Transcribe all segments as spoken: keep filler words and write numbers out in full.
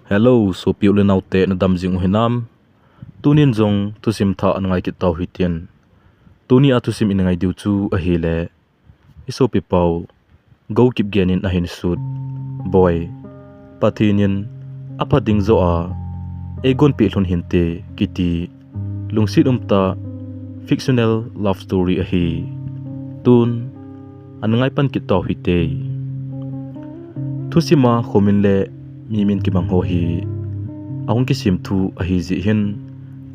Hello, sopi u le naote, nadam jing u hinam? Tunin jong thusim thah ana ngai kit tau hitin. Tuni a thusim ina ngai diu chu ahile, i sopi pau Gou Kipgen in ahin sut Boi, Pathen in apha ding joh a eigonpeh lhon hinte kiti lungset umtah fictional love story ahi. Tun ana ngai pan kit tau hite. Thusim a khomin le mimin kibang ho hi ahung kisem thu ahi jeh hin,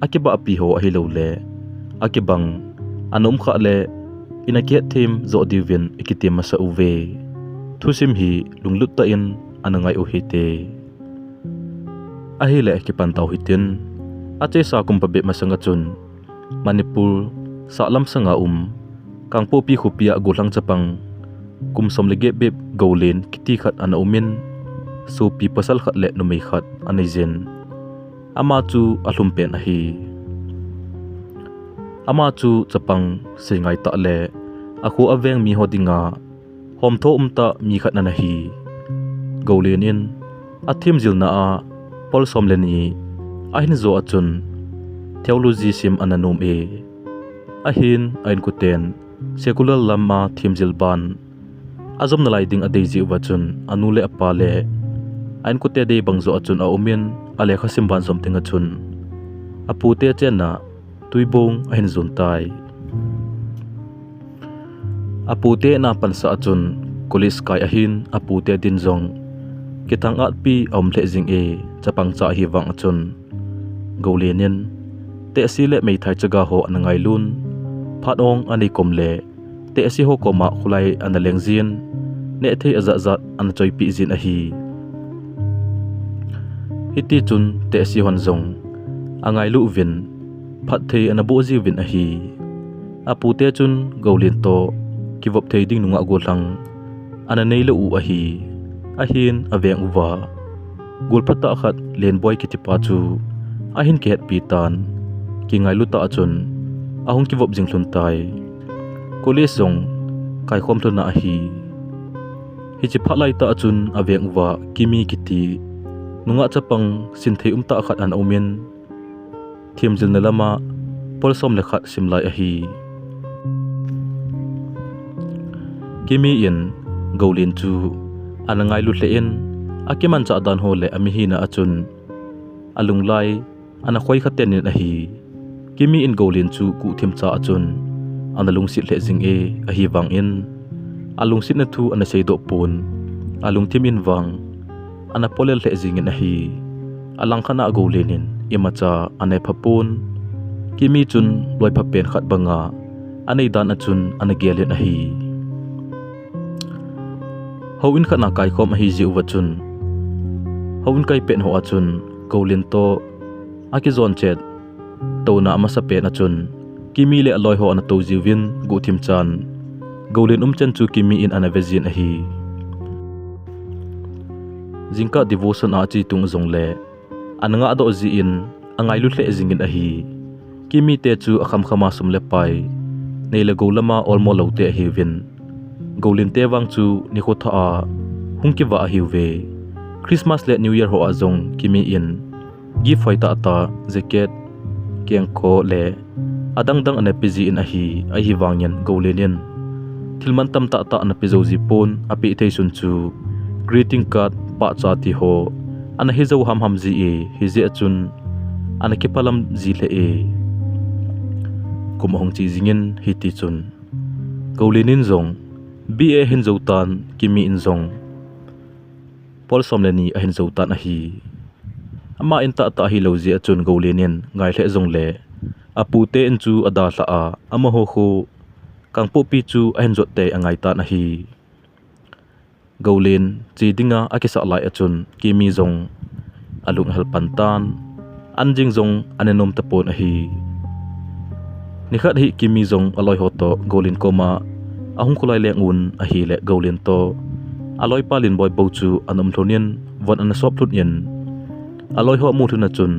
akibahpi ho ahilou le akibang ana um khah le ina kihetthem joh diuvin i kitem masa uve. Thusim hi lunglut tah in ana ngai u hite. Ahile kipan tau hitin, achesa kum phabep masang a chun Manipur sahlam sanga um Kangpokpi khopi a gollhang chapang kum som le get bep Goulen kiti khat ana umin, sopi pasal khat le numei khat anei jin. Ama chu alhum pen ahi. Ama chu chapang seingai tah le akho aveng mi ho dinga homtho umtah mi khat ana hi. Goulen in athemjilna a pol som le ni ahin jo a chun theology sim ana nom e. Ahin a inkoten secular lam a themjil ban ajom nalai ding adei jeh uva chun anu le apa le a inkote dei bang joh a chun aumin, alekhasim ban jom ding a chun apute chenna Tuibong ahin jon tai. Apute na pansa a chun college kai ahin apute din jong kithang-atpi aum lheh jing e, chapang cha ahi vang a chun Goulen in tehse le meithai chaga ho ana ngailun, phat ong anei kom le tehse ho koma kholai ana leng jin, nehthei ajat jat ana choipeh jin ahi. Hitichun tehse hon jong angailu uvin, phatthei ana boh jiuvin ahi. Apute chun Goulen toh kivop thei ding nungah gollhang ana neilou u ahi. Ahin aveng uva gol phatah khat Lenboi kitipa chu ahin kihetpi tan, kingailu tah a chun ahung kivop jing lhon tai. College jong kaikhom lhon a ahi. Hiche phat laitah a chun aveng uva Kimi kiti nungah chapang sinthei umtah khat ana umin, themjilna lama pol som le khat sim lai ahi. Kimi in Goulen chu ana ngailu lheh in, akimanchah dan ho le amihina a chun alunglai ana khoikha ten in ahi. Kimi in Goulen chu guhthim cha a chun ana lungset lheh jing e, ahivangin alungsetna thu ana seidoh pon, alungthim in vang ana polel lheh jingin ahi. Alangkhat a Goulen in imacha ana phapon, Kimi chun loipha pen khat banga anei dan a chun ana gelin ahi. Houin khat a kaikhom ahi jeh uva chun, houin kai pet ho a chun Goulen toh akijon chet touna amasapen a chun Kimi le aloi ho ana tou jiuvin guhthim chan Goulen umchan chu Kimi in ana vejin ahi. Jingkah devotion a ache tung jongle ana ngahdoh jeh in angailu lheh jingin ahi. Kimi te chu akhamkhama sum le pai, nei le gou lama olmo loute ahiuvin, Goulen te vang chu nikho thah a hung kivah ahiuve. Christmas le New Year ho a jong Kimi in gift hoitah tah, jacket, kengkho le adangdang ana pe jin ahi. Ahivangin Goulen in thil mantam tahtah ana pe jou jipon, apeh thei sun chu greeting card, pahcha tiho ana hijou hamham ji e, hijeh a chun ana kiphalam ji lheh e. Kum ahung che jingin hitichun Goulen in jong B A ahin jou tan, Kimi in jong pol som le ni ahin jou tan ahi. Ama in tahtah ahilou jeh a chun Goulen in ngai lheh jongle apute in chu adalhah a, amaho kho Kangpokpi chu ahin jot tei angai tan ahi. Goulen che dinga akisah lai a chun Kimi jong alung ahel pan tan, an jing jong ana nom tapon ahi. Nikhat hi Kimi jong aloiho toh Goulen koma ahung kholai leng un ahile Goulen toh aloipa Lenboi bou chu ana um lhonin von ana sop lhonin, aloiho amu lhon a chun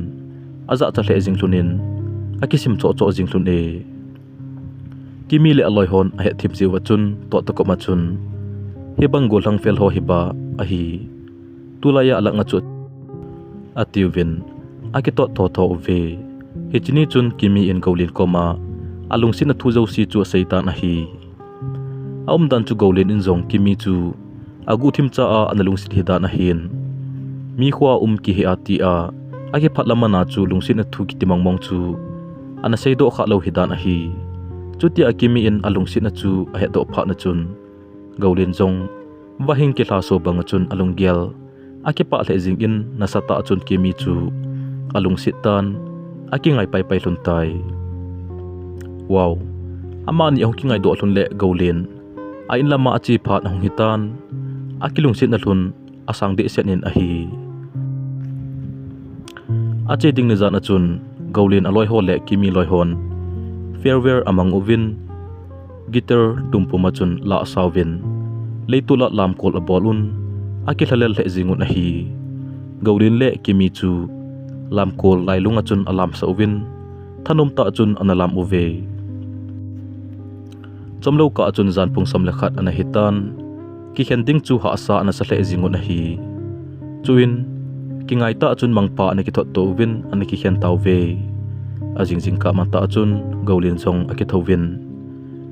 ajahcha lheh jing lhonin akisim chohchoh jing lhon e. Kimi le aloihon ahetthem jeh uva chun toh takoma chun hibang gollhang fel ho hiba ahi. Tulai a alanga chu atiuvin, akitot thotho uve. Hiche ni chun Kimi in Golin koma alungsetna thu jouse chu aseitan ahi. Aumdan chu Golin in jong Kimi chu aguhthim cha a ana lungset hidan ahin, mi khoa um kihe a tia akiphat lam a chu lungsetna thu kiti mongmong chu ana seidoh khalou hidan ahi. Chutia Kimi in alungsetna chu ahetdoh phat na chun, Golin jong vahing kilhaso banga chun alunggel akipah lheh jingin, nasatah chun Kimi chu alungset tan, akingai paipai lhon tai. Wow, amani ahung kingaidoh lhon le Golin a inlama ache phat ahung hitan, akilungsetna lhon asang dehset in ahi. Ache ding ni jan a chun Golin aloi ho le Kimi loi hon farewell amang uvin, guitar tumpum a chun la asauvin, leitol a lamkol abol un, akilhalel lheh jing un ahi. Golin le Kimi chu lamkol lailung a chun alamsah uvin, thanom tah chun ana lam uve. Chomlou kah a chun jan pung som le khat ana hitan, kikhen ding chu hahsa ana sa lheh jing un ahi. Chuin, kingaitah chun mangpha ana kithot to uvin ana kikhen tauve. Ajing jingkah matah chun Golin jong akithouvin,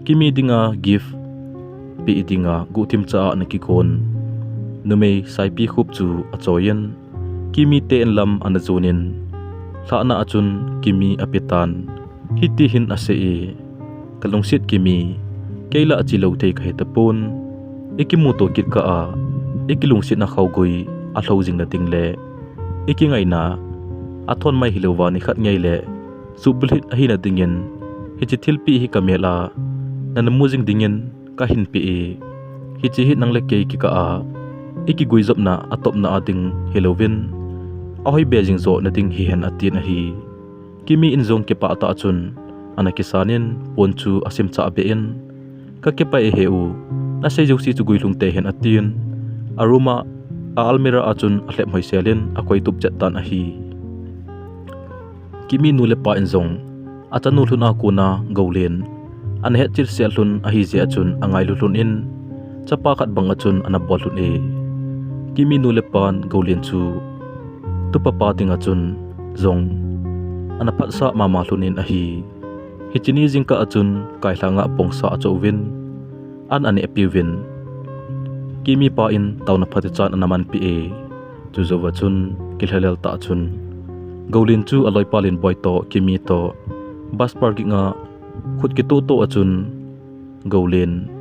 Kimi dinga gift pe dinga guhthim cha a ana kigon numei saipi khup chu achoiyin, Kimi te in lam ana jonin, lhahna a chun Kimi apetan, hiti hin asei e, kalungset Kimi, kei lah a chelou thei kahi tapon, ikimuto kit kah a ikilungsetna khaogui alhou jing na ding le ikingaina athon mai hilouva nikhat ngei le suhbulhit ahina dingin, hiche thilpeh hi kamel a nana mu jing dingin kahin pe e. Hiche hi nang le kei kikah a ikiguijopna atopna a ding hilouvin, ahoibe jing jo na ding hihen, atin ahi. Kimi in jong kipah tah chun ana kisanin pon chu asimchah beh in, kakipah e he u, nasei jouse chu guilhung tehin, atin, a room a, a almirah a chun alhep hoisel in akoitup chet tan ahi. Kimi nu le pa in jong achanu lhon a kona Golin ana hetchil sel lhon ahijeh a chun angailu lhon in, chapa khat bang a chun ana bol lhon e. Kimi nu le pan Golin chu tupapa dinga chun jong ana phatsah mama lhon in ahi. Hiche ni jingkah a chun kailhanga pongsa achoh uvin, an anehpiuvin, Kimi pa in taona phatechan ana manpeh e. Chujouva chun kilhalel tah chun Golin chu aloipa Linboi toh Kimi toh bus parking a khut kitohtoh a chun Golin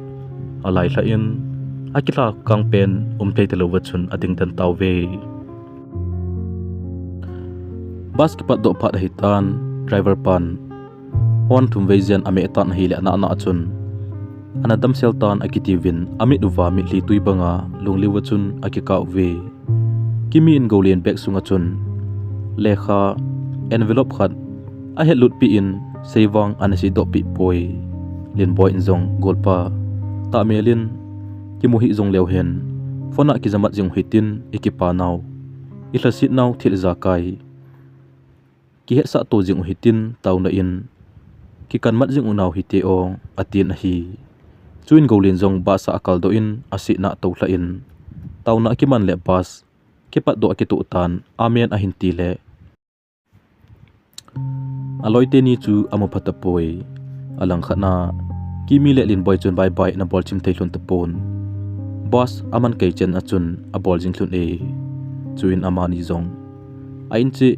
alailhah in, akilha kangpen umthei talouva chun adingden tauve. Bus kipatdoh phat ahitan, driver pan horn thumvei jen ameh tan ahile anahna a chun ana damsel tan akitiuvin, amit uva mitlhi twi banga lungliuva chun akikah uve. Kimi in Golin bag sunga chun lekha envelope khat ahetlutpeh in, seivang ana seidohpeh poi. Linboi in jong, golpa, tahmel in kimu hih jongleu hen, phone a kijamat jing u hitin, ikipa nau, ilhaset nau thil ijakai kihetsah to jing u hitin, taona in kikanmat jing unau hite o, atin ahi. Chuin Golin jong bus a akaldoh in, asihna atoulhah in, taona akiman le bus kipatdoh akitoh tan, amen ahin tile aloi teni chu amu pha tapoi. Alangkhat na Kimi le Linboi chun bye bye ana bolchim thei lhon tapon. Bus aman kei chen a chun abol jing lhon e. Chuin amani jong a in cheh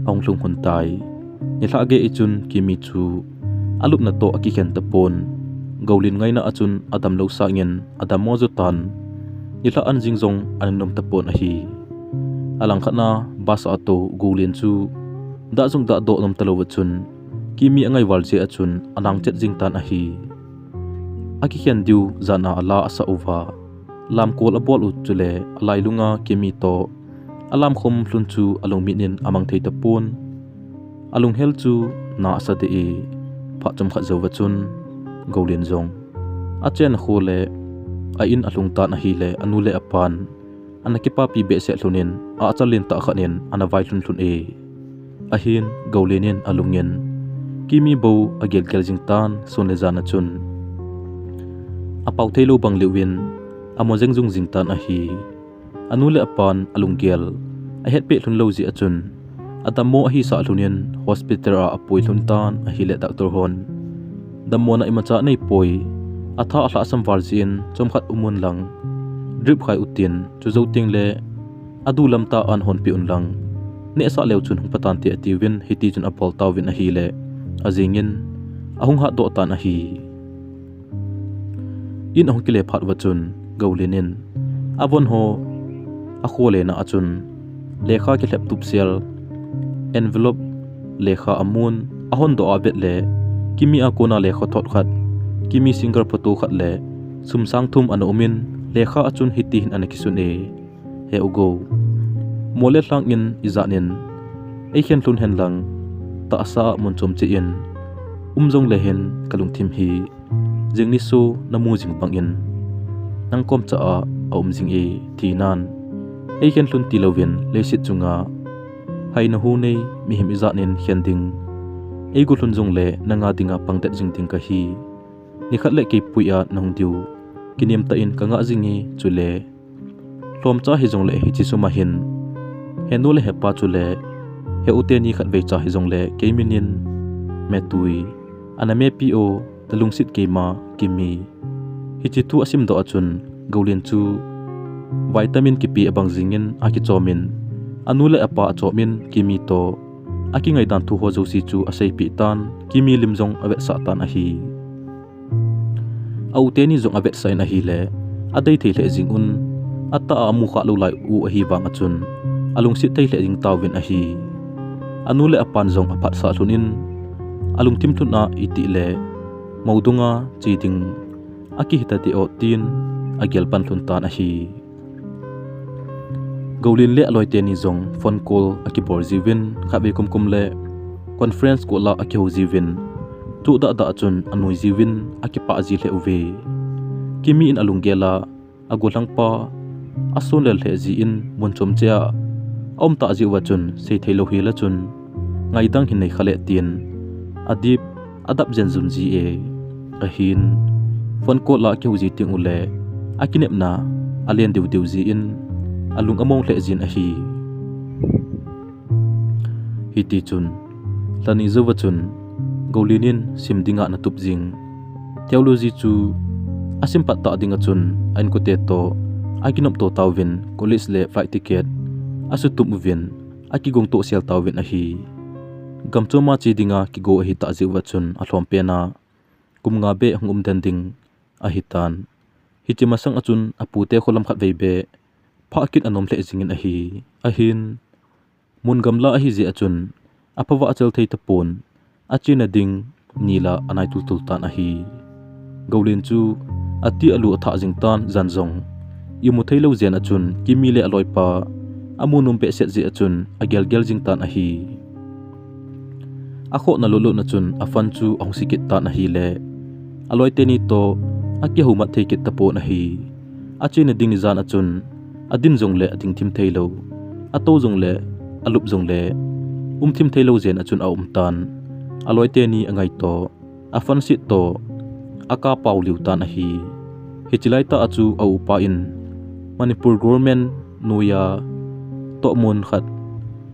ahung lhung lhon tai. Nilhah gei chun Kimi chu alupna toh akikhen tapon. Golin ngaina a chun adamlou sangin adammo jotan, nilhah an jing jong ana nom tapon ahi. Alangkhat na bus a atou Golin chu dah jong dahdoh nom talouva chun Kimi angaival jeh a chun anang chet jing tan ahi. Akikhen diu jan a ala asah uva, lamkol abol u chule alailunga Kimi toh alamkhom lhon chu alungmit in amang thei tapon. Alunghel chu na asa deh e. Phat chomkhat jouva chun Golin jong achen kho le a in alhung tan ahile anu le apan ana kipapi behseh lhon in, ahchal lentah khat in ana vai lhon lhon e. Ahin Golin in alung in Kimi bou agelgel jing tan, sun le jan a chun apao theilou bang lheh uvin amo jengjung jing tan ahi. Anu le apan alunggel ahetpeh lhun lou jeh a chun, adammo ahi sah lhun in hospital a apui lhun tan ahile doctor hon, dammona imacha anei poi, atha alhahsam val jeh in chomkhat um un lang, drip khai utin, chujou teng le adu lam tah a nahon peh un lang, nehsah leu chun hung patante atiuvin, hiti chun abol tauvin ahile, ajing in ahung hatdoh tan ahi. In ahung kile phat uva chun, Golin in avon ho akholena a chun, lekha kilhep tupsel, envelope, lekha amun, ahondoh a avet le, Kimi a kona lekhathot khat, Kimi single photo khat le sum sang thum ana um in, lekha a chun hiti hin ana kisun e, He u Go, mol le lhang in ijat in eikhen lhun hen lang, tahsa a mun chom cheh in um jongle hin kalungthim hi jing niso namu jing bang in nang komcha a aum jing e, thinan eikhen lhun tilouvin leiset chunga haina hu nei mihem ijat in khen ding eigo lhun jongle nanga dinga pangdet jing ding kahi. Nikhat le kei pui a nahung diu kinem tah in kangah jing e, chule lhomcha hijongle hiche sum a hin henu le hepa chule he u teni khatvei cha hijongle kei min in metui ana mepi o, nalungset keima Kimi. Hiche thu asimdoh a chun Golin chu vitamin kipe abang jing in akichom in, anu le apa achom in Kimi toh akingaidan thu ho jouse chu aseipeh tan, Kimi lim jong avetsah tan ahi. A u teni jong avetsah in ahile, adei thei lheh jing un, atah a amu khah lou lai u ahi vang a chun, alungset thei lheh jing tauvin ahi. Anu le apan jong aphatsah lhun in, alungthim lhun a itile, moudunga che ding akihita deh o tin, agel pan lhun tan ahi. Golin le aloi teni jong phone call akibol jiuvin, khatvei komkom le conference call a akihou jiuvin, chuh dahdah chun anui jiuvin akipah ji lheh uve. Kimi in alunggel a, agollhang pa ason lel lheh jin mun chom cheh a aum tah jeh uva chun seithei lou hel a chun, ngaidang hin nei kha le tin, adip adap jen jun ji e. Ahin, phone call a akihou ji teng ule, akinepna alen deu deu jin, alung among lheh jin ahi. Hiti chun, lhani jouva chun, Golin in sim dinga ana tup jing. Theology chu asim pat tah dinga chun, a inkote toh akinopto tauvin, college le flight ticket asutum uvin, akigongtoh sel tauvin ahi. Gamchom a che dinga kigo ahitah jeh uva chun alhom pen a kum nga beh hung um den ding ahitan. Hiche masang a chun apute kho lam khatvei beh phah kit anom lheh jingin ahi. Ahin, mun gamla ahi jeh a chun aphavah achal thei tapon, achena ding ni la anai tultul tan ahi. Golin chu ati alu athah jing tan, jan jong imu thei lou jen a chun Kimi le aloipa amu nom behseh jeh a chun agelgel jing tan ahi. Akhohna lutlut na chun a phone chu ahung se kit tan ahile, aloi teni toh akihoumat thei kit tapon ahi. Achena ding ni jan a chun adin jongle ading thim thei lou, atou jongle alup jongle um thim thei lou jen a chun aum tan. Aloi teni angai toh, a phone set toh akapao liu tan ahi. Hiche laitah a chu a upa in Manipur government noiya tohmun khat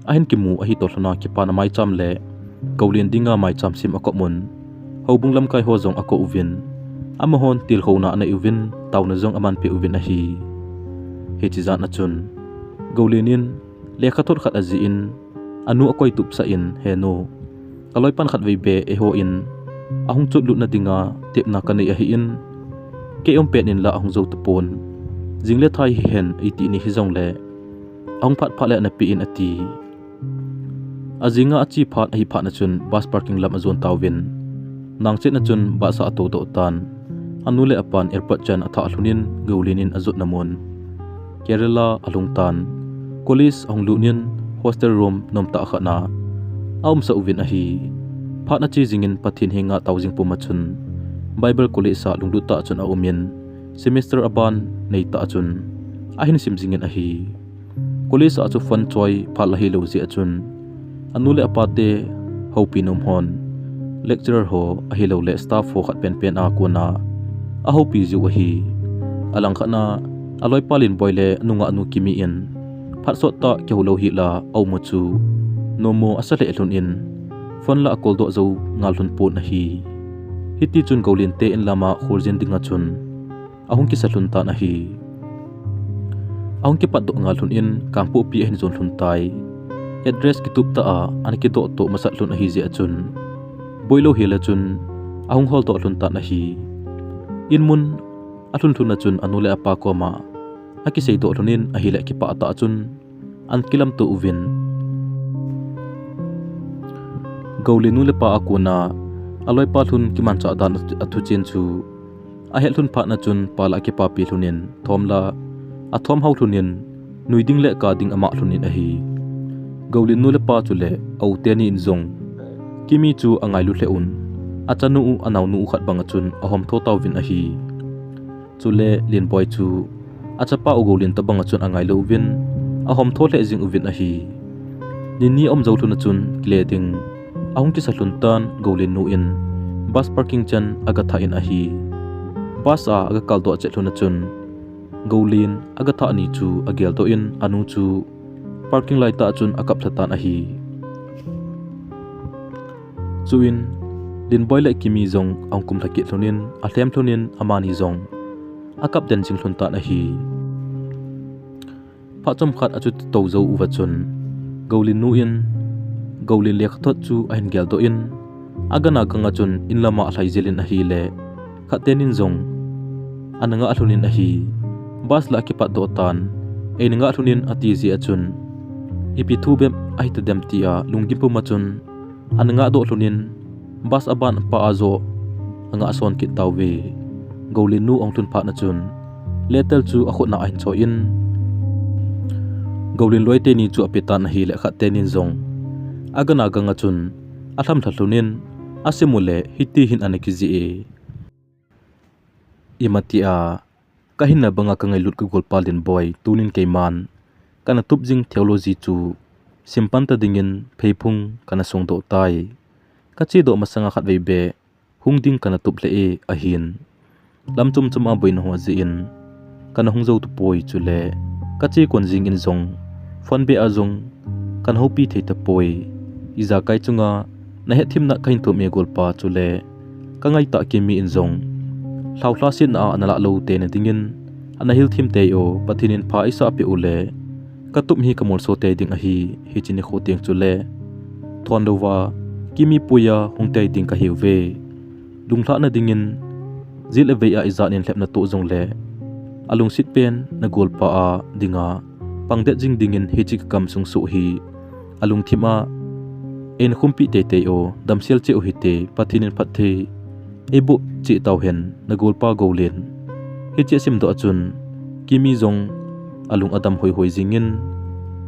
ahin kimu ahi toh lhona kipana maicham le Golin dinga maicham sem akop un, houbung lamkai ho jong akou uvin, amahon tilkhouna anei uvin, taona jong amanpeh uvin ahi. Hiche jan a chun Golin in lekhathot khat ajih in, anu akoi tupsah in, He nu, kaloipan khatvei beh eiho in ahung chotlut na dinga tepna kanei ahin, kei um pet in la ahung jou tapon, jing le thai hihen eiti ni hijongle ahung phat phat le napeh in, ati. Ajinga ache phat ahi phat na chun bus parking lam ajon tauvin, nangchet na chun bus a atoudoh tan. Anu le apan airport chan athah lhun in Golin in ajotna mun Kerala alhung tan. College ahung lut in hostel room nomtah khat na aumsah uvin ahi. Phat ache jingin Pathen henga tao jing pum a chun Bible College a lunglut tah chun aum in, semester aban neitah chun ahin sim jingin ahi. College a chu phone choi phat la hilou jeh a chun anu le apate houpi nom hon, lecturer ho ahiloule staff ho khat penpen a kona ahoupi jiu ahi. Alangkhat na aloipa Lenboi le anungah nu Kimi in phat sot tah kihou lou hi la, a um u chu nomo asa lheh lhon in, phone la a call doh jou ngal lhon pon ahi. Hiti chun Golin te in lam a kholjin ding a chun ahung kisa lhon tan ahi. Ahung kipat doh ngal lhon in Kangpokpi ahin jon lhon tai. Address kitup tah a ana kidoh toh masat lhon ahi jeh a chun, boi lou hi la chun ahung hol doh lhon tan ahi. In mun alhun lhun a chun anu le apa koma akisei doh lhon in ahile kipah tah a chun ana kilamto uvin. Golin nu le pa a kona aloipa lhun kimanchah dan a thu chen chu ahet lhon phat na chun pa la akipapi lhon in thom la athom hao lhon in nui ding le ka ding amang lhon in ahi. Golin nu le pa chule a u teni in jong Kimi chu angailu lheh un, achanu u anaonu u khat bang a chun ahom tho tauvin ahi. Chule Linboi chu achapa u Golin tobang a chun angailou uvin, ahom tho lheh jing uvin ahi. Nini aum jou lhon a chun kile ding ahung kisa lhon tan Golin nu in bus parking chan aga thah in ahi. Bus a aga kal doh chet lhon a chun Golin aga thah ni chu agel doh in anu chu parking lai tah a chun akap lha tan ahi. Chuin Linboi le Kimi jong ahung kum lha kit lhon in alhem lhon in amani jong akap den jing lhon tan ahi. Phat chomkhat achuti tou jou uva chun Golin nu in Golin lekhathot chu ahin gel doh in, agana ganga chun in lama alhai jel in ahile, khat tenin jong ana ngah lhon in ahi. Bus la akipat doh tan, eina ngah lhon in ati jeh a chun, ipi thu bep ahi tadem tia lunggim puma chun ana ngah doh lhon in, bus aban pa a joh angah son kit tauve. Golin nu ahung lhun phat na chun, letter chu akhut na ahin cho in, Golin loi teni chu ape tan ahile khat tenin jong agana ganga chun alham lha lhon in, asim u le hiti hin ana kijih e. Imatia kahinna banga kangailut kagolpa Linboi tunin keiman kana tup jing theology chu simpan ta dingin pheiphung kana songdoh tai. Kachedoh masanga khatvei beh hung ding kana tup lheh e ahin. Lam chomchom a boina ho jeh in kana hung jou tapoi chule kache kon jing in jong phone beh a jong kana houpi thei tapoi. Ijakai chunga nahet themna kahin thum e golpa chule kangaitah Kimi in jong lhaolha setna a ana lah lou tei na dingin ana hil them tei o, Pathen in pha eisah peh u le katup hi kamolso tei ding ahi, hiche nikho teng chule thon louva Kimi puiya hung tei ding kahiuve. Lunglhahna dingin jil avei a ijat in lhepna toh jongle alungset pen nagolpa a dinga pangdet jing dingin hiche kakam sung soh hi alungthim a eina khumpi teitei o, damsel cheh u hite, Pathen in phatthei eiboh cheh tauhen, nagolpa Golin. Hiche asimdoh a chun Kimi jong alung adam hoihoi jingin,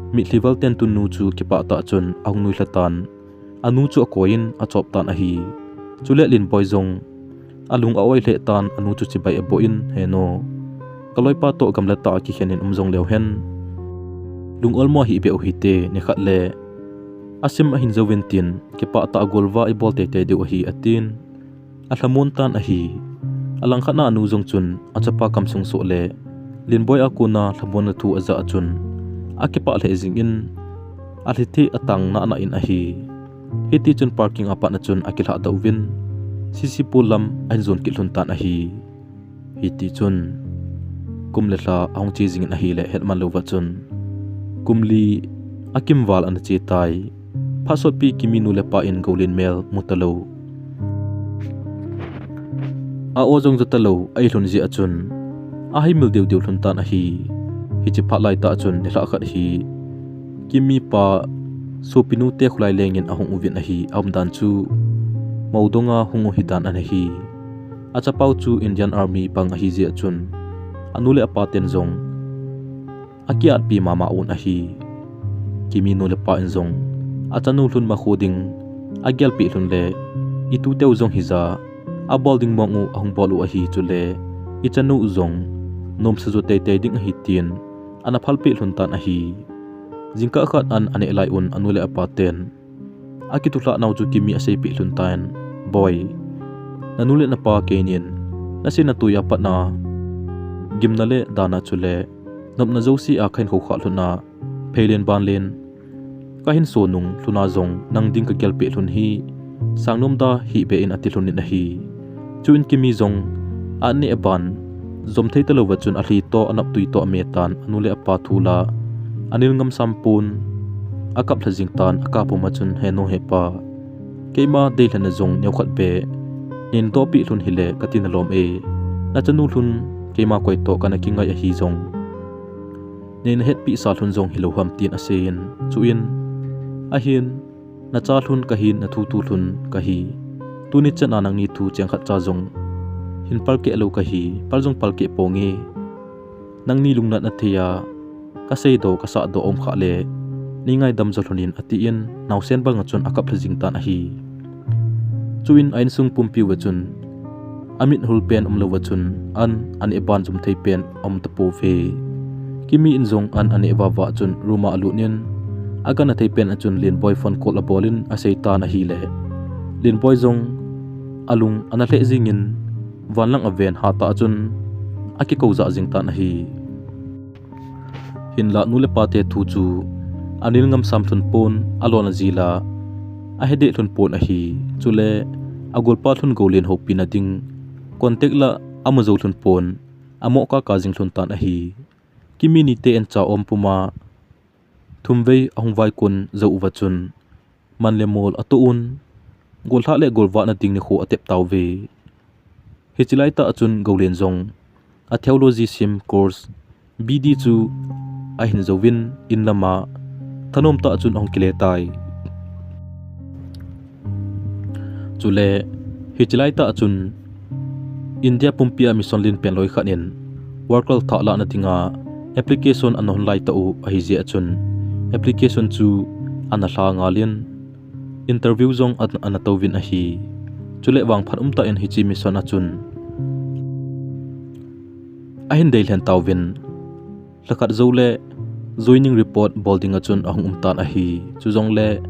mitlhi val ten tun nu chu kipah tah chun ahung nuilha tan, anu chu akoi in achop tan ahi. Chule Linboi jong alung a-oi lheh tan, anu chu chibai aboh in, Heno, kaloipa toh gamla tah a kikhen in um jong leu hen, lung olmo hih beh u hite, nikhat le asim ahin jouvin tin, kipah tah a golva ibol teitei diu ahi, atin. Alhamon tan ahi. Alangkhat na anu jong chun achapa kamsung soh le Linboi a kona lhamonna thu ajah a chun akipah lheh jingin, alhithi atang nana in ahi. Hiti chun parking a pat na chun akilhah doh uvin, C C pool lam ahin jon kit lhon tan ahi. Hiti chun kum le lha ahung che jingin ahile, hetman louva chun kum li akimval ana che tai. Phat sotpi Kimi nu le pa in Golin mel mu talou, a-o jong ja talou ahi lhon jeh a chun ahaimil deu deu lhon tan ahi. Hiche phat laitah chun nilhah khat hi Kimi pa sopinu te kholai lengin ahung uvin ahi. Aumdan chu Moudong a hung u hidan ana hi. Achapau chu Indian Army pang ahi jeh a chun anu le apa ten jong akiatpi mama un ahi. Kimi nu le pa in jong achanu lhun makho ding agelpeh lhon le, ituteu jong hija abol ding mong u ahung bol u ahi, chule ichanu u jong nomsa jo teitei ding ahi tin ana phalpeh lhon tan ahi. Jingkah khat an aneh lai un anu le apa ten akitulhah nau chu Kimi aseipeh lhon tan, Boi, nanu le napa keinin nasei natoi a patna gimna le dana chule nopna jouse a kahin khoukhah lhon a, pheilen banlen, kahin so nung lhuna jong nang ding kagel peh lhun hi, sang nom da hih beh in ati lhun in ahi. Chuin Kimi jong an neh ban, jom thei talou va chun alhi toh, anaptui toh ame tan, anu le apa thu la anel ngam sam pon, akap lha jing tan, akap pum a chun, "He nu he pa, keima deilhen na jong neokhat beh neihin doh peh lhun hile kati nalom e. Nachanu lhun keima koi toh kana kingai ahi jong, neina hetpeh sa lhun jong hilou ham," tin asei in. Chuin, "Ahin, nacha lhun kahin, nathu thu lhun kahi. Tuni chan a nangni thu cheng khat cha jong hin pal keh lou kahi, pal jong pal keh ponge. Nangni lungnat na thei a, kasei doh, kasah doh um khah le, nei ngaidam jo lhun in," atin, naosen bang a chun akap lha jing tan ahi. Chuin a insung pumpi uva chun, amit hul pen umlou va chun, an aneh ban jom thei pen aum tapouve. Kimi in jong an aneh vava chun room a alut in, agana thei pen a chun Lenboi phone call abol in asei tan ahile, Lenboi jong alung ana lheh jing in, van lang aven, hatah a chun akikou jah jing tan ahi. Hinlah nu le pa te thu chu anel ngam sam lhun pon, alon ajil a, ahe deh lhun pon ahi. Chule agolpa lhun Goulen houpi na ding contact la amu jou lhun pon, amo kaka jing lhun tan ahi. Kimi nite in cha um pum a thum vei ahung vaikon jou uva chun, man le mol atoh un, gollhah le golvah na ding nikho atep tauve. Hiche laitah a chun Goulen jong a theology sim course, B D chu ahin jouvin, in lam a thanom tah a chun ahung kile tai. Chule, hiche laitah a chun India pumpi a mission len pen loi khat in worker thah lahna dinga application ana hon lai tah u ahi jeh a chun, application chu ana lha ngal in, interview jong an, ana touvin ahi. Chule vangphat umtah in hiche mission a chun ahin deilhen tauvin, lhakhat joule joining report bol dinga chun ahung um tan ahi. Chujongle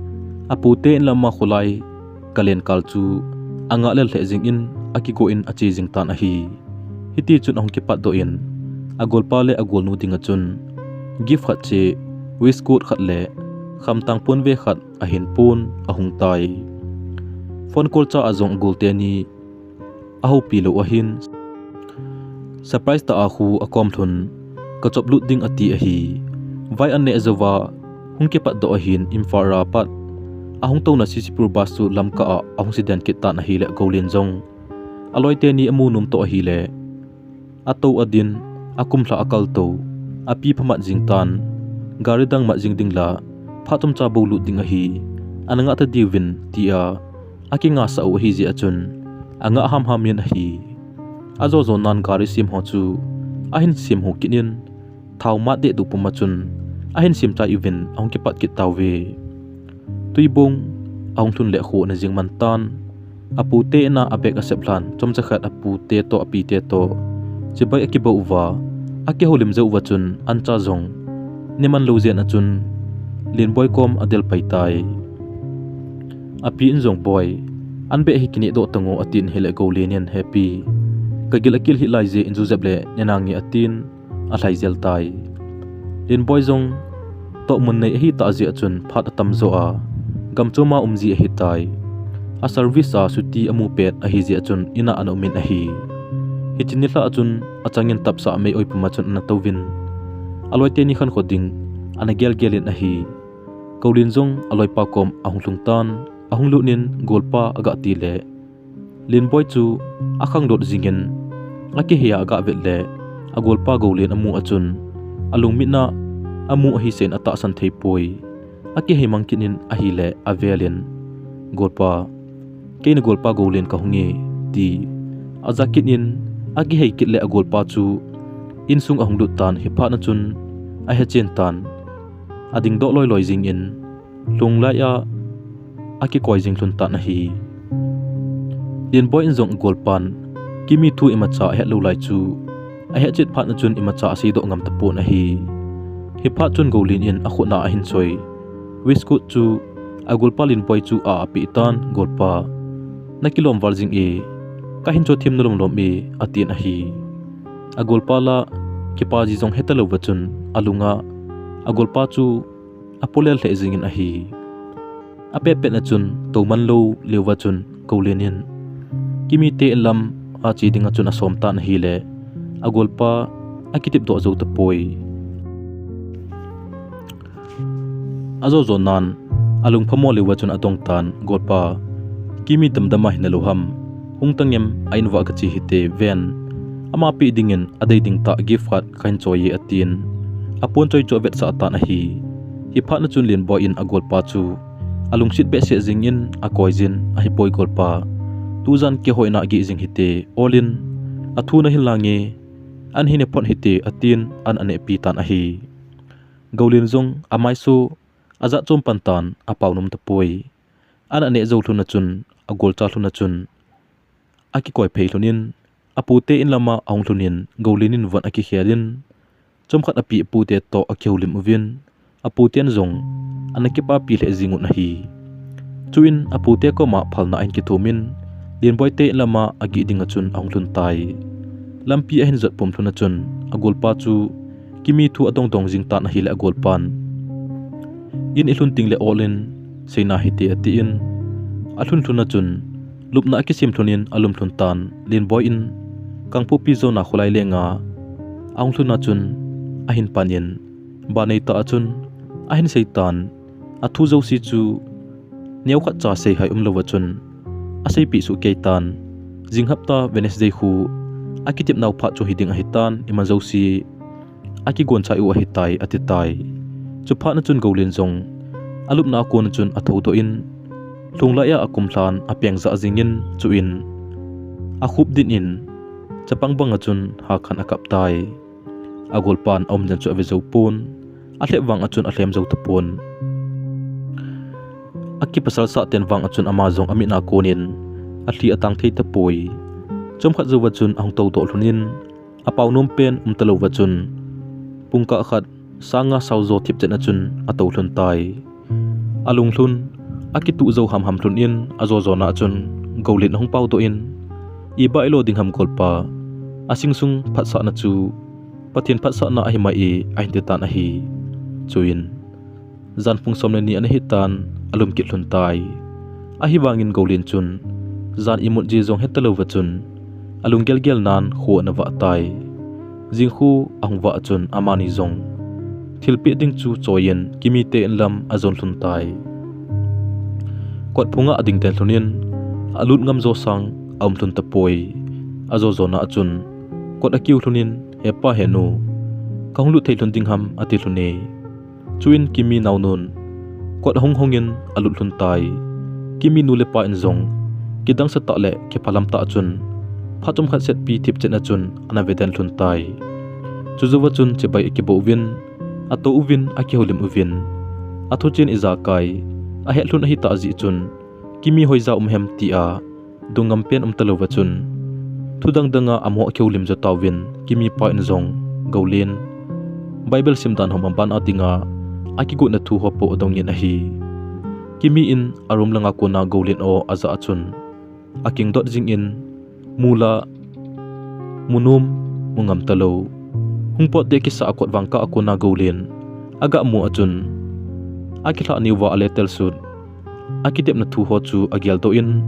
apute in lam a kholai kalen kal chu angah lel lheh jing in, akigo in ache jing tan ahi. Hiti chun ahung kipatdoh in, agolpa le agolnu dinga chun gift khat cheh, waistcoat khat le khamtang ponve khat ahin pon ahung tai. Phone call cha a jong agol teni ahoupi lou ahin, surprise tah a khu akom lhun, kachop lut ding ati ahi. Vai aneh jouva hung kipatdoh ahin, Imphal a pat ahung touna C C Pur bus chu lamkah a ahung siden kit tan ahile, Goulen jong aloi teni amu nom toh ahile, atou adin, akumlha akal tou, api phamat jing tan, gari dang mat jing ding la, phat chomcha bou lut ding ahi, ana ngah ta diuvin, tia akingasah u ahi jeh a chun, angah hamham in ahi. Ajo jo nan gari sem ho chu ahin sem ho kit in, thao mat deh duh pum a chun ahin sem chai uvin ahung kipat kit tauve. Tuibong ahung lhun le kho ana jing man tan, apute in a abag asep lhan, chomcha khat apute toh apite toh chibai akibou uva, akihoulim jou uva chun ancha jong ne man lou jeh a chun Lenboi kom adel pai tai. Api in jong, "Boi, an beh hi kineh doh tango," atin ahile Goulen in, "He pi, kagil akil hih lai jeh in ju jep le ne nange," atin alhai jel tai. Lenboi jong tohmun nei ahitah jeh a chun phat atam jo a, gamchom a um ji ahitai. A service a chutti amu pet ahi jeh a chun in a ana um in ahi. Hiche nilhah a chun achangin tapsa mei oi pum a chun ana touvin, aloi teni khankho ding ana gelgel in ahi. Goulen jong aloipa kom ahung lhung tan, ahung lut in golpa agah ti le, Lenboi chu akhangdot jing in, akihei a agah vet le, agolpa Goulen amu a chun, alungmitna amu ahi seh in atahsan thei poi. Akihei mang kit in ahile avel in, "Golpa, kei nagolpa Goulen kahung e," ti aja kit in, akihei kit le agolpa chu insung ahung lut tan, hiphat na chun ahechen tan, adingdoh loiloi jing in, lhung lai a akikoi jing lhun tan ahi. Lenboi in jong agolpan Kimi thu imacha ahet lou lai chu ahet chet phat na chun imacha aseidoh ngam tapon ahi. Hiphat chun Goulen in akhut na ahin choi waistcoat chu agolpa Lenboi chu a apeh tan, "Golpa, nakilom val jing e, kahin cho thim nalom lom e," atin ahi. Agolpa la kipa ji jong heta lou va chun alunga agolpa chu apolel lheh jingin ahi. Apetpet na chun touman lou leuva chun Goulen in Kimi te in lam a che dinga chun asom tan ahile, agolpa akitep doh jou tapoi. Ajo jo nan, alung phamo leuva chun adong tan, golpa, Kimi damdam a hina lou ham, hung tangem, a in uva kache hite ven, ama pe dingin adei ding tah gift khat kahin choi e atin, apon choi chu avetsah tan ahi. Hiphat na chun Lenboi in agolpa chu alungset behseh jingin akoi jin, ahipoi golpa, tujan kihoina geh jing hite, olin, athu nahin lang e, an hin ephot hite atin an anehpi tan ahi. Goulen jong amaiso ajat chom pan tan apao nom tapoi. An aneh jou lhun a chun, agolcha lhun a chun, akikoi phei lhun in, apute in lama ahung lhun in, Goulen in von akikhel in, chomkhat api apute toh akihoulim uvin, aputen jong ana kipapi lheh jing un ahi. Chuin apute koma phalna ahin kithumin, Lenboi te in lama ageh dinga chun ahung lhun tai. Lampi ahin jot pum lhun a chun, agolpa chu Kimi thu adong dong jing tan ahile agolpan, in ilhun tengle olin seina hite atin, alhun lhun a chun, lupna akisem lhun in alum lhun tan, Lenboi in Kangpokpi jona kholai lenga ahung lhun a chun, ahin pan in, ba neitah a chun ahin sei tan, athu jouse chu neokhat cha seihai umlouva chun aseipeh soh kei tan. Jing hapta Wednesday khu akitepnau phat chu hiding ahitan, imajouse akigonchai u ahitai, ati tai. Chuphat na chun Goulen jong alupna a kon a chun athoudoh in, lhunglai a akumlhan apeng jah jingin, chuin akhup din in, chapang banga chun hakhan akap tai. Agolpan aumdan chu ave jou pon, alhep vang a chun alhem jou tapon. Akipasal sah ten vang a chun ama jong amit a konin alhi atang thei tapoi. Chomkhat jouva chun ahung toudoh lhun in, apao nom pen umtalouva chun, pungkah khat sanga saojo thipchet a chun atou lhun tai. Alung lhun, akituh jou hamham lhun in, ajo jona a chun Goulen ahung paodoh in, iba ilo ding ham golpa, asing sung phatsahna chu Pathen phatsahna ahi mai e, ahin ti tan ahi. Chuin, jan pung som le ni ana hitan, alum kit lhun tai. Ahivangin Goulen chun, jan imut ji jong hetalouva chun, alung gelgel nan kho ana vah tai. Jing khu ahung vah a chun amani jong thilpeh ding chu choiyin Kimi te in lam ajon lhun tai. Kot phunga ading den lhun in, alut ngam jo sang aum lhun tapoi. Ajo jona a chun, kot akiu lhun in, hepa henu, kahung lut thei lhun ding ham, ati lhun e. Chuin Kimi naonun kot ahung hongin alut lhun tai. Kimi nu le pa in jong kidang sa tah le kiphalam tah chun phat chomkhat setpi thipchet a chun ana veden lhun tai. Chujouva chun chibai akibo uvin, atou uvin, akihoulim uvin, athuchen ijakai ahet lhun ahitah jeh chun, Kimi hoija um hem tia dungngam pen umtalouva chun, thu dangdanga amaho akihoulim jo tauvin, Kimi pa in jong Goulen Bible sim dan ho aban a dinga akigotna thu ho po adongin ahi. Kimi in a room langa kona Goulen o ajah a chun, akingdot jingin, mula, munom, mungam talou. Hung pot deh kisa a kot vangkah a kona Goulen aga mu a chun, akilhah niuva aletel sut, akitepna thu ho chu ageldoh in,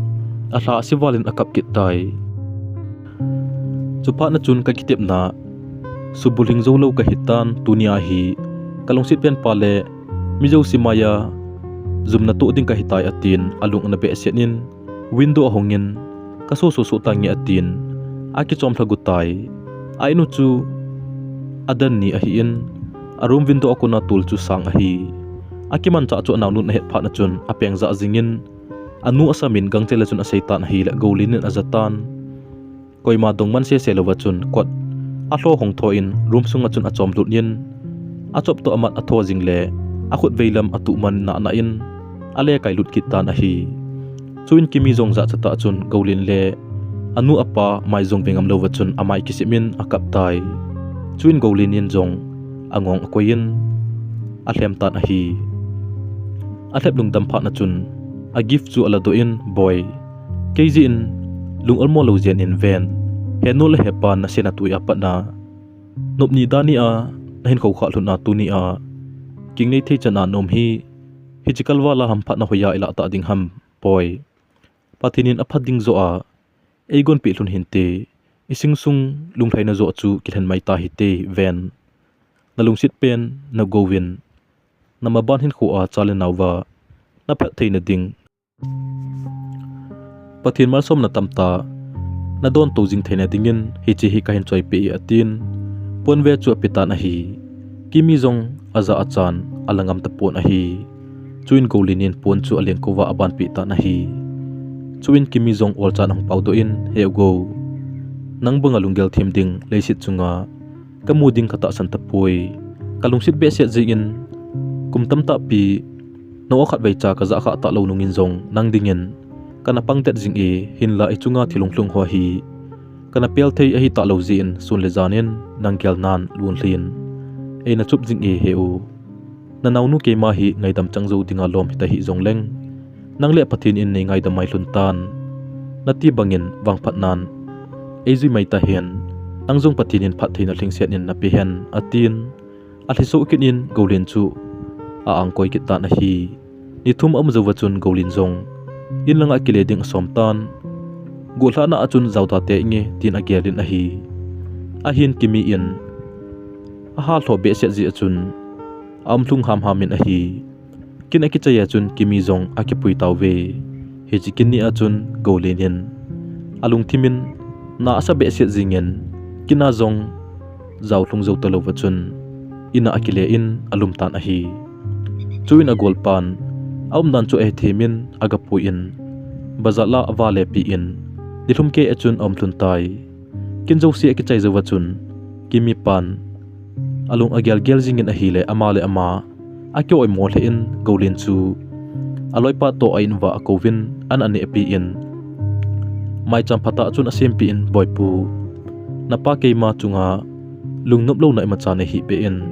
alha asivalin akap kit tai. Chuphat na chun kakitepna subulhing joulou kahitan, tunia hi kalungset penpa le mi jouse maiya jumna toh ding kahitai, atin alung ana behseh in, window ahongin, kaso soso tange, atin akichom lhagu tai. A inu chu adan ni ahin, a room window a kona tol chu sang ahi. Akimanchah chu anaonun ahet phat na chun apeng jah jingin, anu asamin gangchel a chun asei tan ahile Goulen in aja tan. Koima dongman sese louva chun kot alho hong tho in room sunga chun achom lut in, achop toh amat atho jing le akhut veilam atuh man nana in alekai lut kit tan ahi. Chuin Kimi jong jachatah chun Goulen le anu apa mai jong ve ngam louva chun amai kisem in akap tai. Chuin Goulen in jong angong akoiyin alhem tan ahi. Alhep lungdam phat na chun a gift chu aladoh in, Boi, kei jeh in lung olmo lou jeng in ven, henu le hepan nasei na tui a pat na nop ni dan nia nahin khoukhah lhun a tunia kingnei thei chan a na um hi, hiche kalval a hamphatna hoiya ilah tah ding ham, poi. Pathen in aphat ding joh a eigonpeh lhon hinte, ising sung lunglhaina joh chu kilhen mai tahite, ven. Nalungset pen nagou vin, namaban hinkho a cha le nao va naphat theina ding, Pathen malsomna tamtah nadon tou jing theina dingin hiche hi kahin choipeh e, atin, ponve chu apetan ahi. Kimi jong ajah achan alangam tapon ahi. Chuin Golin in pon chu alengkouva abanpeh tan ahi. Chuin Kimi jong olchan ahung paodoh in, He U Go, nang banga lunggel them ding leiset chunga kamu ding katahsan tapoi. Kalungset behseh jengin, kum tamtahpi nao khatvei cha kajah khah talou nungin jong nang dingin kana pangdet jing e, hinla ichunga thil hunglhung ho hi kana pel thei ahi talou jeh in sun le jan in nang gelnan lunlhin eina chup jing e, He U. Nanaonu keima hi ngaidam chang jou dinga lom hita hih jongleng, nang le Pathen in neingaidam mai lhon tan. Nati bangin vangphatnan eijui mai tahen, nang jong Pathen in phattheina lhingset in napehen, atin, alhiso kit in Golin chu a-angkoi kit tan ahi. Ni thum aum jouva chun Golin jong in langa kile ding asom tan. Gollhahna a chun jaoda tei inge, tin agelin ahi. Ahin Kimi in ahallho behseh jeh a chun aumlhung hamham in ahi. Kin akichai a chun Kimi jong akipui tauve. Hiche kin ni a chun Golin in alungthim in na asa behseh jengin, kin a jong jaolhung jou talouva chun in a akile in alum tan ahi. Chuin agolpan aumdan chu ahethem in agapui in, bazar la avale peh in, nilhum kei a chun aumlhun tai. Kin jouse akichai jouva chun Kimi pan alung agelgel jengin ahile, ama le ama akioimo lheh in Golin chu aloipa toh a-in uva akouvin an anehpeh in, maicham phatah chun asempeh in, Boipu, napa keima chunga lungnop louna imacha neihih peh in,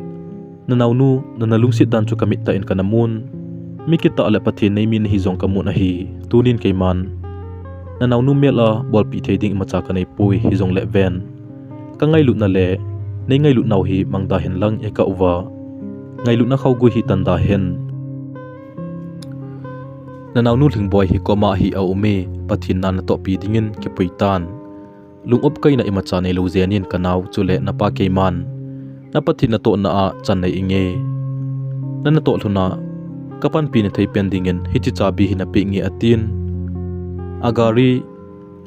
nanaonu nana lungset dan chu kamit tah in kana mun. Mi kitah le Pathen neimi nahi jong kamun ahi. Tunin keiman nanaonu mel a bolpeh thei ding imacha kaneipoi, hijongle ven, kangailutna le neingailutnau hi mangda henlang ikah uva, ngailutna khougui hi tanda hen. Nanaonu Lhingboi hi koma hi aume, Pathen na natohpi dingin kipui tan. Lung-op kaina imacha neilou jenin kanao chule napa keiman na Pathen natohna a chan nei inge. Nanatoh lhona kapanpi nathei pen dingin hiche chabi hi napeh inge, atin, agari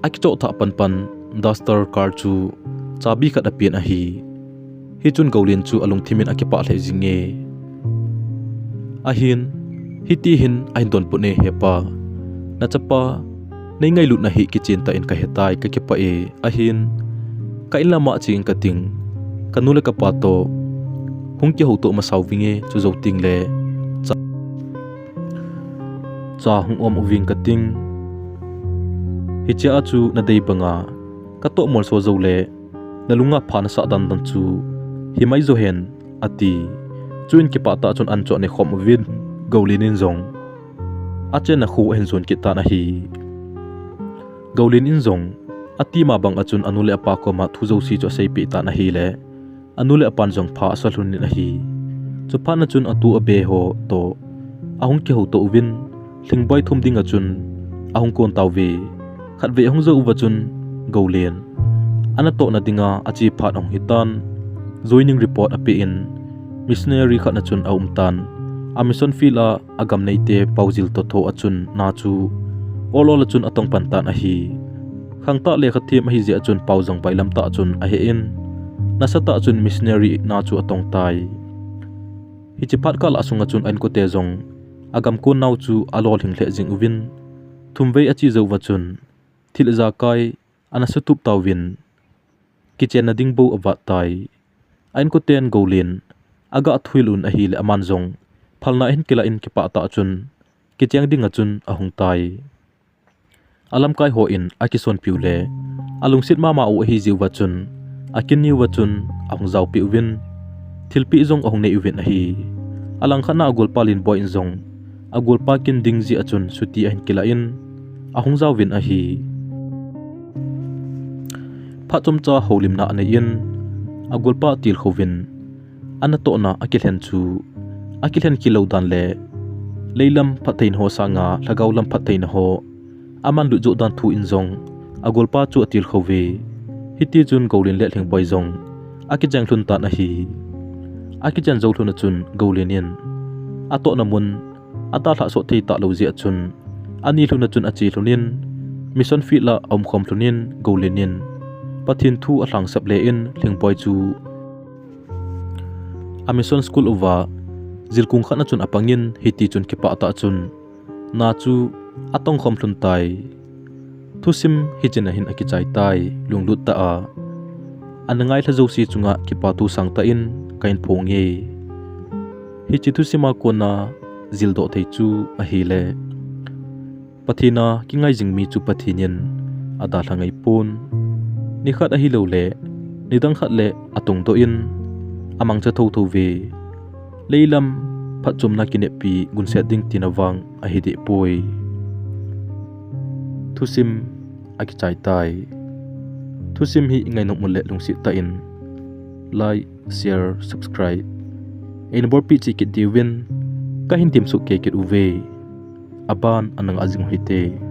akichoh thah panpan Duster car chu chabi khat apen ahi. Hichun Golin chu alungthim in akipah lheh jinge. Ahin, hiti hin ahin donbut e, Hepa, nachapa neingailutna hi kichen tah in kahetai, kakipah e. Ahin, ka inlam a chengin kating, kanu le kapa toh hung kihoutoh masau vinge, chujou tengle cha, cha hung om uving kating. Hichea chu nadei banga katoh molso joule nalunga pha nasah dandan chu himai johen, ati. Chuin kipah tah chun an chu aneikhom uvin, Golin in jong achenna kho ahin jon kit tan ahi. Golin in jong atima bang a chun anu le apa koma thu jouse chu aseipeh tan ahile, anu le apan jong pha asa lhonin ahi. Chuphat na chun atu abe ho toh ahung kihoutoh uvin, Lhingboi thum dinga chun ahung kon tauve. Khatvei ahung jou uva chun Golin anatohna dinga ache phat ahung hitan, joining report apeh in, missionary khat na chun aum tan. A mission field a agam neite pao jil toh tho a chun na chu ol ol a chun atong pan tan ahi. Khangtah lekha them ahijeh a chun pao jong bailam tah chun ahe in, nasatah chun missionary na chu atong tai. Hiche phat kah lah sunga chun a-inkote jong agam kon nau chu alolhing lheh jing uvin, thumvei ache jou uva chun thil ijakai ana sutup tauvin, kichenna ding bou avat tai. A-inkoten Golin aga thuhil un ahile, aman jong phalna ahin kilah in kipah tah chun kicheng dinga chun ahung tai. Alamkai hon akisonpiu le alungset mama u ahijeh uva chun akin ni uva chun ahung jaopeh uvin, thilpeh jong ahung nei uvin ahi. Alangkhat na agolpa Lenboi in jong agolpa kin ding jeh a chun chutti ahin kilah in ahung jaovin ahi. Phat chomcha houlimna anei in, agolpa atilkhouvin, anatohna akilhen chu akilhen kit lou dan le leilam phattheina ho sanga lhagao lam phattheina ho aman lut joh dan thu in jong agolpa chu atilkhou ve. Hiti chun Golin le Lhingboi jong akicheng lhon tan ahi. Akichen jou lhon a chun Golin in atohna mun adalhah sot thei talou jeh a chun, ani lhon a chun ache lhon in, mission field a aumkhom lhon in, Golin in Pathen thu alhangsap le in Lhingboi chu a mission school uva jilkung khat a chun apang in, hiti chun kipah tah chun na chu atongkhom lhon tai. Thusim hiche na hin akichai tai, lunglut tah a. Ana ngailha jouse chunga kipathu sangtah in kahin phong e. Hiche thusim a kona jildoh thei chu ahile, Pathen a kingai jing mi chu Pathen in adalha ngai pon. Nikhat ahilou le nidang khat le atongdoh in amangcha thotho ve. Leilam phatchomna kineppi gunset ding tina vang ahi deh poi. Thusim akichai tai. Thusim hi ingai nom u le lungset tah in like, share, subscribe eina bolpeh cheh kit diuvin kahin temsoh kei kit uve. Aban ana ngah jing u hite.